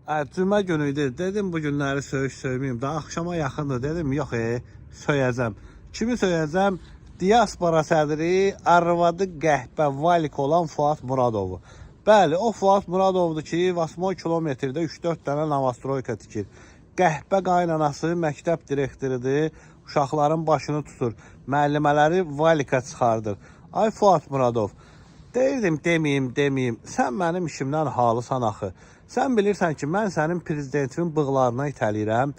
Cümə günü idi. Dedim bu günləri söyüş söyməyim. Daha axşama yaxındır. Dedim yox, söyəcəm. Kimi söyəcəm? Diaspora sədri, arvadı qəhbə valik olan Fuad Muradovu. Bəli, o Fuad Muradovdur ki, 8 kilometrdə 3-4 dənə novostroyka tikir. Qəhbə qaynanası məktəb direktorudur. Uşaqların başını tutur. Müəllimələri valika çıxardır. Ay Fuad Muradov, deyirdim deməyim, deməyim. Sən mənim işimdən halısan axı. Sən bilirsən ki, mən sənin prezidentimin bığlarına itələyirəm.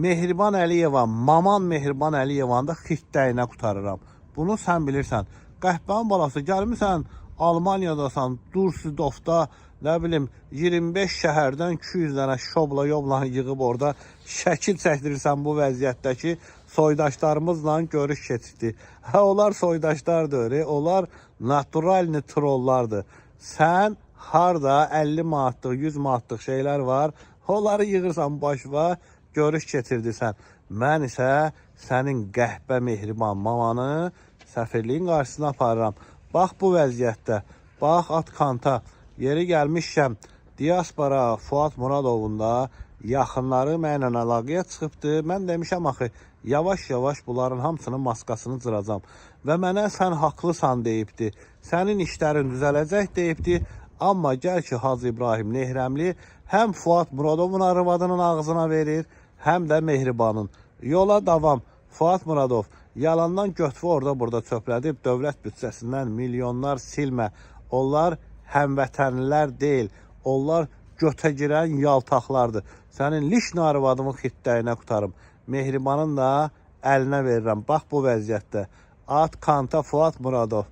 Mehriban Əliyeva, Maman Mehriban Əliyevanı da xirtdəyinə qurtarıram. Bunu sən bilirsən. Qəhbənin balası gəlmisən Almaniyadasan, Düsseldorfda, nə bilim 25 şəhərdən 200 dənə şobla yobla yığıb orada şəkil çəkdirirsən bu vəziyyətdəki soydaşlarımızla görüş keçirdi. Hə onlar soydaşlardır, onlar naturalni trollardır. Sən harda 50 manatlıq, 100 manatlıq şeylər var, onları yığırsan başına, görüş keçirdirsən. Mən isə sənin qəhbə mehriban mamanı səfirliyin qarşısına aparıram. Bax bu vəziyyətdə, bax at kanta. Yeri gəlmişkən diaspora Fuad Muradovun da yaxınları mənlə əlaqəyə çıxıbdı. Mən demişəm axı yavaş-yavaş bunların hamısının maskasını cıracam. Və mənə sən haqlısan deyibdi. Sənin işlərin düzələcək deyibdi. Amma gəl ki Hacı İbrahim Nehrəmli həm Fuad Muradovun arvadının ağzına verir, həm də Mehribanın. Yola davam. Fuad Muradov yalandan götü orada burada çöplədib dövlət büdcəsindən milyonlar silmə. Onlar həmvətənlilər deyil. Onlar götə girən yaltaqlardır. Sənin lişni arvadımın xirtdəyinə qurtarım. Mehribanın da əlinə verirəm. Bax bu vəziyyətdə. At kanta Fuad Muradov.